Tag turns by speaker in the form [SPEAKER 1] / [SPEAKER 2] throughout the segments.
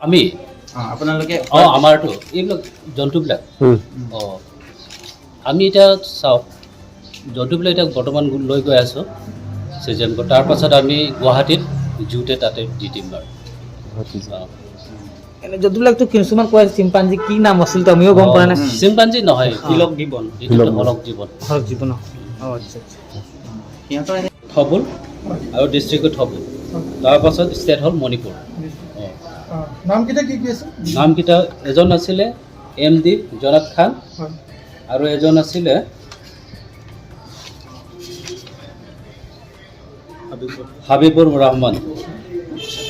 [SPEAKER 1] আমি
[SPEAKER 2] আপোনালোকে
[SPEAKER 1] অঁ, আমাৰতো এইবিলাক জন্তুবিলাক, অঁ, আমি এতিয়া চাওক, জন্তুবিলাক এতিয়া বৰ্তমান লৈ গৈ আছোঁ চিজন। তাৰপাছত আমি গুৱাহাটীত জুতে তাতে দি দিম বাৰু। অঁ।
[SPEAKER 3] এনে জন্তুবিলাকতো কিছুমান কৈ আছে চিম্পাঞ্জী, কি নাম আছিল তো আমিও গম পোৱা নাই।
[SPEAKER 1] চিম্পাঞ্জী নহয়,
[SPEAKER 2] তিলক গিবন।
[SPEAKER 1] এইটো হলক জীৱন।
[SPEAKER 3] হলক জীৱন, অঁ, আচ্ছা আচ্ছা।
[SPEAKER 2] সিহঁতৰ এনে
[SPEAKER 1] থবুল আৰু ডিষ্ট্ৰিক্ট থবুল, তাৰপাছত ষ্টেট হ'ল মণিপুৰ। অঁ।
[SPEAKER 4] নামকেইটা কি কি আছে?
[SPEAKER 1] নামকেইটা, এজন আছিলে এম ডি জনাত খান আৰু এজন আছিলে হাবিবুৰ ৰহমান।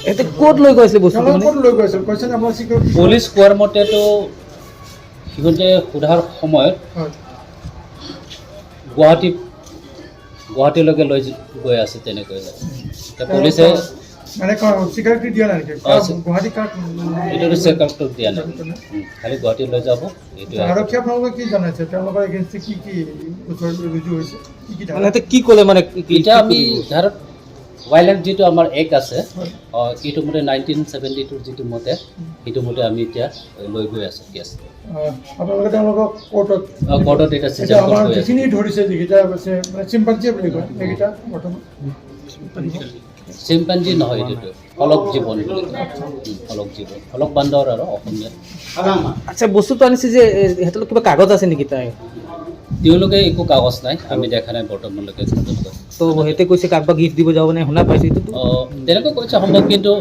[SPEAKER 3] এতিয়া ক'ত লৈ গৈছিলে বস্তুটো?
[SPEAKER 4] তেওঁলোক
[SPEAKER 3] মানে
[SPEAKER 4] ক'ত লৈ গৈছিল কৈছে নে আপোনাৰ চিকিউৰিটি?
[SPEAKER 1] পুলিচ কোৱাৰ মতেতো সিহঁতে সোধাৰ সময়ত গুৱাহাটী, গুৱাহাটীলৈকে লৈ গৈ আছে তেনেকৈ। এতিয়া পুলিচে
[SPEAKER 4] মানে চিকিউৰিটি দিয়া নাই নেকি?
[SPEAKER 1] অঁ,
[SPEAKER 4] গুৱাহাটী কাক?
[SPEAKER 1] এইটোতো চেকআপটো দিয়া নাই। খালি গুৱাহাটী লৈ যাব এইটোৱে।
[SPEAKER 4] আৰক্ষী আপোনালোকে কি জনাইছে? তেওঁলোকৰ এগেইনষ্ট কি কি গোচৰ ৰুজু হৈছে, কি কি
[SPEAKER 3] মানে
[SPEAKER 4] ধাৰা?
[SPEAKER 3] সিহঁতে কি ক'লে মানে
[SPEAKER 1] এতিয়া আমি ধাৰত ৱাইল্ড লাইফ যিটো আমাৰ এক্ট আছে, অঁ, সেইটো মতে 1972ৰ যিটো মতে, সেইটো মতে আমি এতিয়া লৈ গৈ আছোঁ কেছ।
[SPEAKER 4] আপোনালোকে তেওঁলোকক কোৰ্টত
[SPEAKER 1] কোৰ্টত এতিয়া
[SPEAKER 4] এতিয়া
[SPEAKER 1] চিজন
[SPEAKER 4] আমাৰ
[SPEAKER 1] গৈ আছে।
[SPEAKER 4] যিখিনি ধৰিছে, যিকেইটা আছে, মানে চিম্পাঞ্জী বুলি কয় সেইকেইটা বৰ্তমান?
[SPEAKER 1] চিম্পাঞ্জী নহয়, এইটোতো হলক জীৱন বুলি কয়। হলক জীৱন, হলক বান্দৰ আৰু অসমীয়াত।
[SPEAKER 3] আচ্ছা, বস্তুটো আনিছে যে সিহঁতৰ কিবা কাগজ আছে নেকি তাই?
[SPEAKER 1] তেওঁলোকে একো কাগজ নাই, আমি দেখা নাই বৰ্তমানলৈকে তেওঁলোকে।
[SPEAKER 3] তো সিহঁতে কৈছে কাৰোবাক গিফ্ট দিব যাব, মানে শুনা পাইছোঁ এইটোতো।
[SPEAKER 1] অঁ, তেনেকৈ কৈছে সম্ভৱ, কিন্তু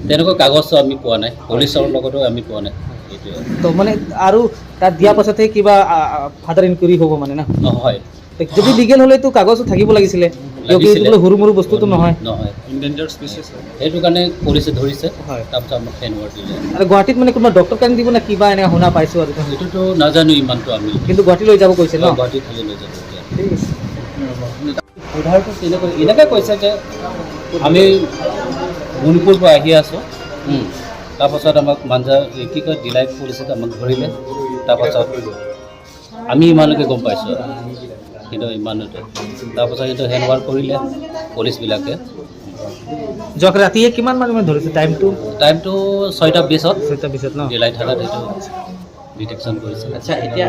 [SPEAKER 1] তেনেকুৱা কাগজটো আমি পোৱা নাই, পুলিচৰ লগতো আমি পোৱা নাই এইটোৱে।
[SPEAKER 3] তো মানে আৰু তাত দিয়াৰ পাছতহে কিবা ফাৰ্ডাৰ ইনকুৱাৰী হ'ব মানে না?
[SPEAKER 1] নহয়।
[SPEAKER 3] যদি লিগেল হ'লেতো কাগজো থাকিব লাগিছিলে।
[SPEAKER 1] লাগিছিলে।
[SPEAKER 3] কিয় সৰু মৰু বস্তুটো নহয়।
[SPEAKER 1] নহয়।
[SPEAKER 2] Endanger species.
[SPEAKER 1] সেইটো কাৰণে পুলিচে ধৰিছে।
[SPEAKER 3] হয়।
[SPEAKER 1] তাৰপিছত আমাক হেণ্ড অভাৰ দিলে।
[SPEAKER 3] আৰু গুৱাহাটীত মানে কোনোবা ডক্টৰ কাৰণে দিব নে কিবা, এনেকুৱা শুনা পাইছোঁ আৰু।
[SPEAKER 1] এইটোতো নাজানো ইমানটো আমি।
[SPEAKER 3] কিন্তু গুৱাহাটী লৈ যাব কৈছে ন?
[SPEAKER 1] গুৱাহাটী খালি লৈ যাব এতিয়া।
[SPEAKER 3] ঠিক আছে।
[SPEAKER 1] সোধাৰটো তেনেকৈ এনেকৈ কৈছে যে আমি মণিপুৰৰ পৰা আহি আছোঁ, তাৰপাছত আমাক মাঞ্জা, এই কি কয়, ডিলাই পুলিচে আমাক ধৰিলে। তাৰপাছত আমি ইমানকে গম পাইছোঁ আৰু কিন্তু ইমানতে তাৰপাছত সেইটো হেণ্ড অভাৰ কৰিলে পুলিচবিলাকে।
[SPEAKER 3] যোৱা ৰাতিয়ে কিমান মান মানে ধৰিছে টাইমটো?
[SPEAKER 1] টাইমটো 6টা 20ত।
[SPEAKER 3] 6টা 20ত ন?
[SPEAKER 1] ডিলাই থানাত এইটো ডিটেকশ্যন কৰিছে।
[SPEAKER 2] আচ্ছা, এতিয়া